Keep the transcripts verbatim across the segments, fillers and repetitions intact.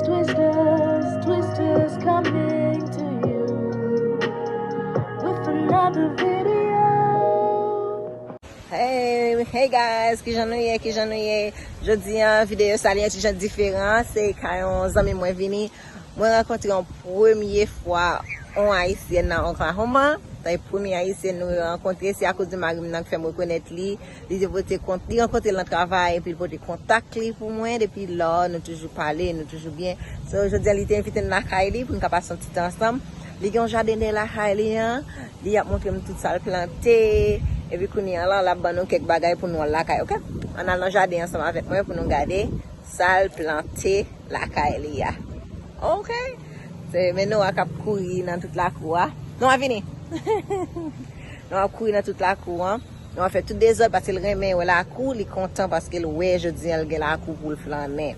Twisters, Twisters coming to you with another video. Hey, hey guys, kijan nou ye, kijan nou ye? Jodi an, videyo sa li yon ti jan diferan, se ka yon zanmi mwen vini. Mwen rankontre yon premye fwa yon ayisyèn nan Oklahoma. Se premye ayisyèn nou rankontre, se akoz de mari m nan ki fè m rekonèt li. Li te pote kont, li rankontre l nan travay, epi li pote kontak li pou mwen. Depi lò, nou toujou pale, nou toujou byen. So, jodi a, li te envite m lakay li pou n ka pase yon ti tan ansanm. Li gen yon jaden dèyè lakay li an. Li ap montre m tout sa l plante. Epi kounye a la, l ap ban nou kèk bagay pou nou al lakay, oke? Ann al nan jaden ansanm avèk mwen pou nou gade sa l plante lakay li a. Oke? Se, men Noah k ap kouri nan tout lakou a. Noah, vini! Noah ap kouri nan tout lakou an. Noah fè tout dezòd paske l renmen wè lakou, li kontan paske l wè jodi an l gen lakou pou l flannen.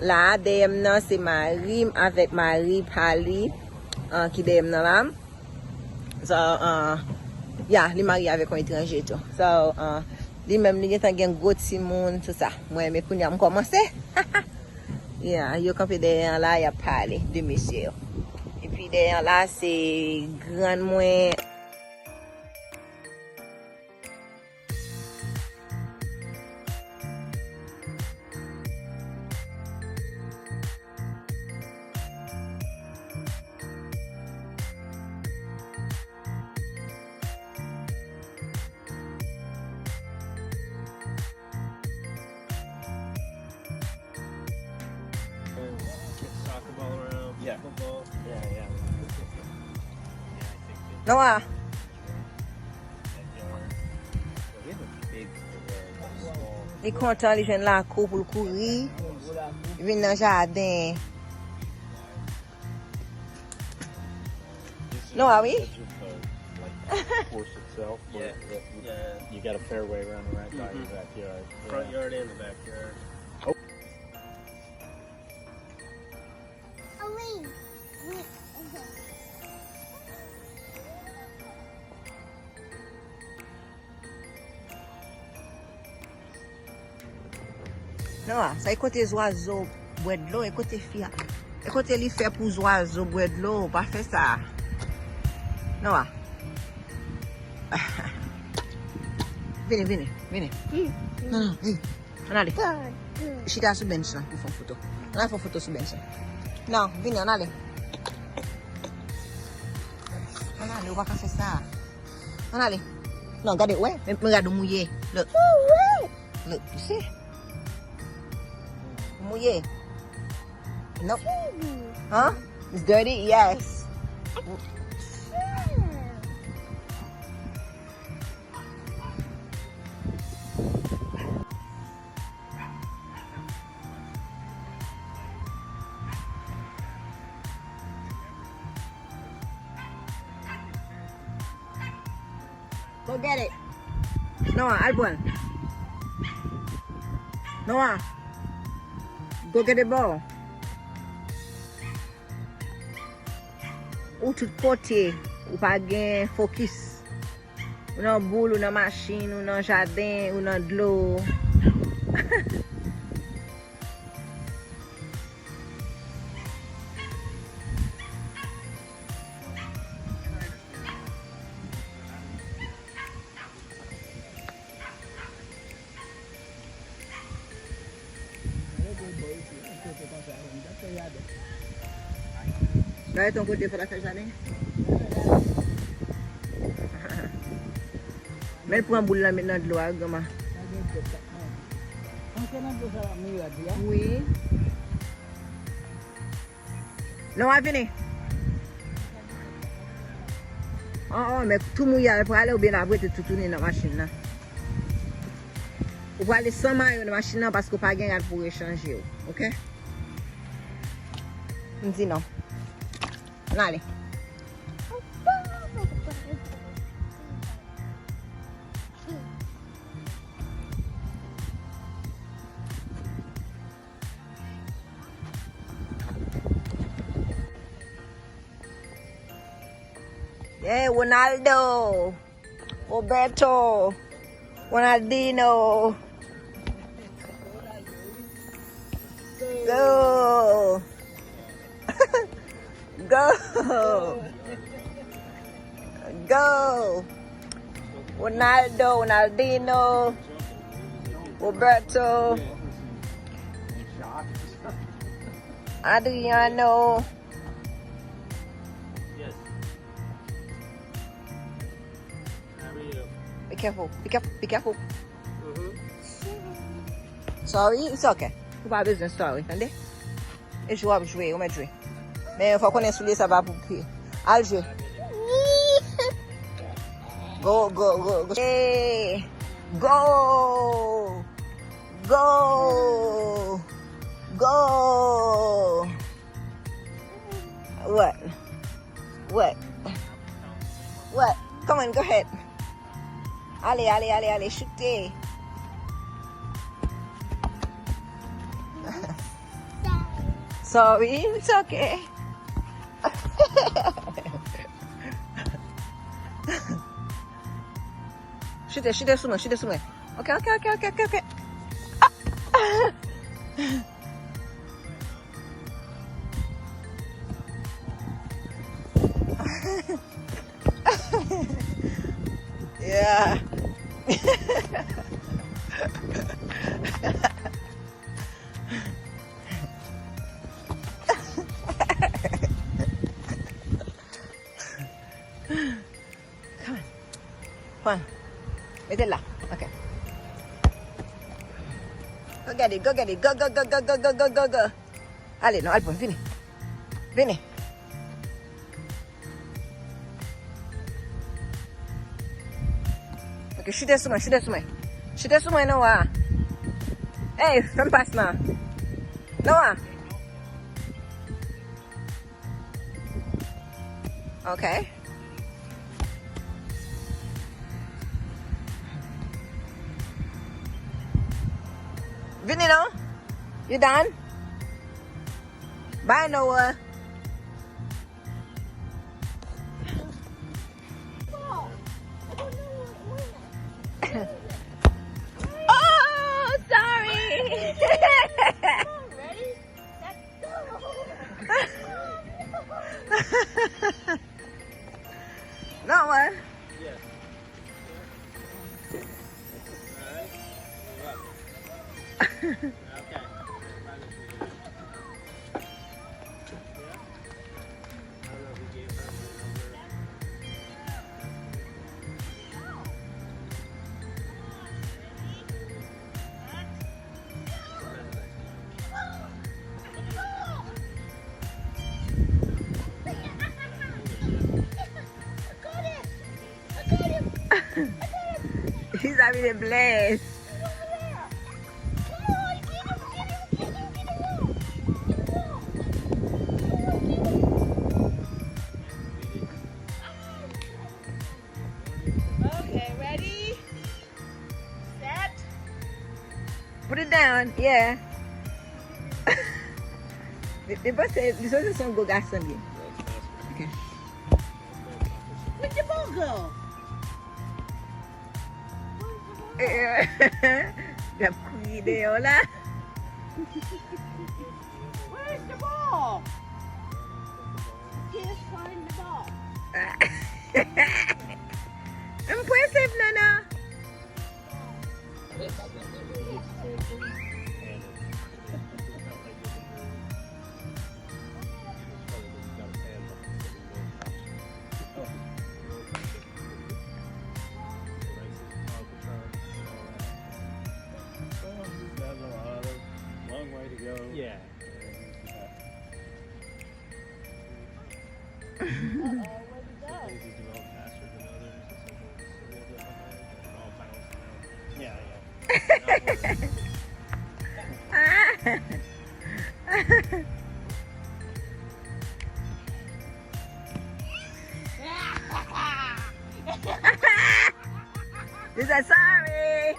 La, dèyè m nan, se mari m avèk mari pa li, an, ki dèyè m nan la. So, uh, yeah, li marye avèk yon etranje tou. So, uh, li menm, li gentan gen gwo timoun, tout sa. Mwen, men kounye a, m kòmanse. Yeah, yo kanpe dèyè an la, y ap pale de mesye yo. Epi dèyè an la, se grann mwen. Kick soccer ball around, yeah, football. Yeah, yeah. Noah. Li kontan, li jwenn lakou pou l kouri. Li vin nan jaden. Noah, wi. Course itself, where, yeah, you got a fairway around the right by your backyard. Front yard and the backyard. Noah, sa e kote zwazo bwè dlo, e kote fi a, e kote li fè pou zwazo bwè dlo, pa fè sa. Noah. Vini, vini, vini. Non, non, hey. Ann ale. Chita sou bench lan pou fè yon foto. Ann ale fè yon foto sou bench lan. Non, vini, ann ale. Ann ale, ou pa ka fè sa. Ann ale. Non, gade, wè, men, men gade ou mouye. Look. Look, you see? Ou mouye. Nope. Huh? It's dirty? Yes. Go get it. Noah, al pran l. Noah, go get the ball. Ou tout kote, ou pa gen fokis. Ou nan boul, ou nan machin, ou nan jaden, ou nan dlo. Gade ton kote fè l ap fè jaden. Men l pran boul lan met nan dlo a, granma. Wi. Noah, vini. Oh, oh, men tou mouye a, l prale oubyen l ap rete toutouni nan machin nan? Ou prale san mayo nan machin nan paske w pa gen rad pou w rechanje w, oke? M di non. Ann ale. Hey, Ronaldo, Roberto, Ronaldinho. Go! Go! Go! Ronaldo, Ronaldinho, Roberto, Adriano. Be careful, be careful, be careful. Sorry, it's okay. Ou pa bezwen sorry, tande? E jwe w ap jwe, ou mèt jwe. Men fò w konnen soulye sa pa pou pye. Al jwe. Go, go, go, go. Hey. Go. Go. Go. What? What? What? Come on, go ahead. Ale, ale, ale, ale, choute. Sorry, it's okay. Choute, choute sou mwen, choute sou mwen. Ok, ok, ok, ok, ok, ok. Ah! Yeah. Come on. Pran. Mete l la. Ok. Go get it, go get it. Go, go, go. Ale, non, al pran. Vini. Vini. Ok, choute sou mwen, choute sou mwen. Choute sou mwen, Noah. Hey, fè m pas nan. Noah. Ok. Vini non. You done? Bye, Noah. Oh, sorry. No one. He's having a blast. Okay, ready? Set. Put it down, yeah. Li, li panse, li panse se yon gwo gason li ye. Okay. Where's the ball go? Eh, eh, y ap kriye deyò la. Where's the ball? Can't find the ball. M prese, non, non. Yeah. Uh-oh, where'd he go? Some places develop faster than others, and some places are a little bit behind, but it all bounces around. Yeah, yeah. He said, "Sorry."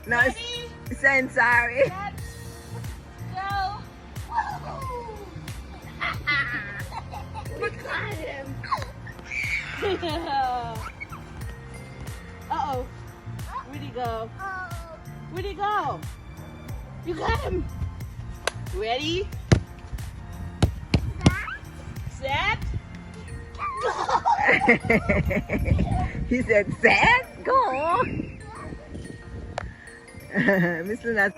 No, it's, it's saying sorry. Ready? Set. Go. We got him. Uh-oh. Where'd he go? Where'd he go? You got him. Ready? Set? He said, "Set, go." Miss Luna.